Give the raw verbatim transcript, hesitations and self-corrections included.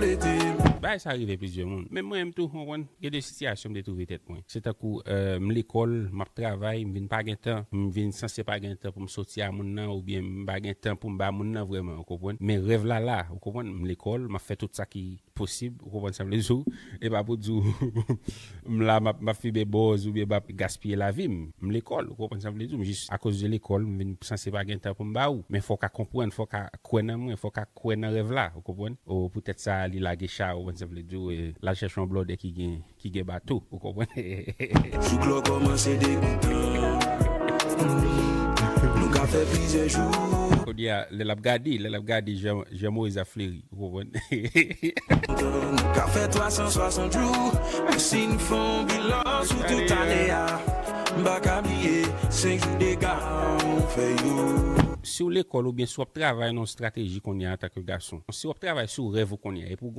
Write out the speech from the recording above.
Bagay sa rive plizyè moun. Menm mwen menm tou, konprann, gen de sitiyasyon m te twouve tèt mwen. Se tankou, euh, m lekòl, m ap travay, m vin pa gen tan, m vin sanse pa gen tan pou m soti a moun nan, oubyen m pa gen tan pou m ba moun nan vrèman, ou konprann? Men rèv la la, ou konprann? M lekòl, m ap fè tout sa ki posib, ou konprann sa m vle di w? E pa pou di w, m la, m ap, m ap fimen bòz oubyen m ap gaspiye lavi m. M lekòl, ou konprann sa m vle di w? M jis akoz de lekòl, m vin sanse pa gen tan pou m ba ou. Men fò w ka konprann, fò w ka kwè nan mwen, fò w ka kwè nan rèv la, ou konprann? O, poutèt sa, li lage cha, ou konprann sa m vle di w, e, l al chèche yon blòdè ki gen, ki gen bato, ou konprann? Jouk lè w kòmanse degoutan, nou ka fè plizyè jou. Kounye a, lè l ap gade, lè l ap gade jan, jan Moyiz ap fleri, ou konprann? Nou ka fè twa san swasant jou, men si n fè yon bilan sou tout ane a, m pa ka bliye senk jou dega ou fè yo. Si w lekòl oubyen si w ap travay nan yon estrateji kounye a antanke gason, si w ap travay sou rèv ou kounye a, epi w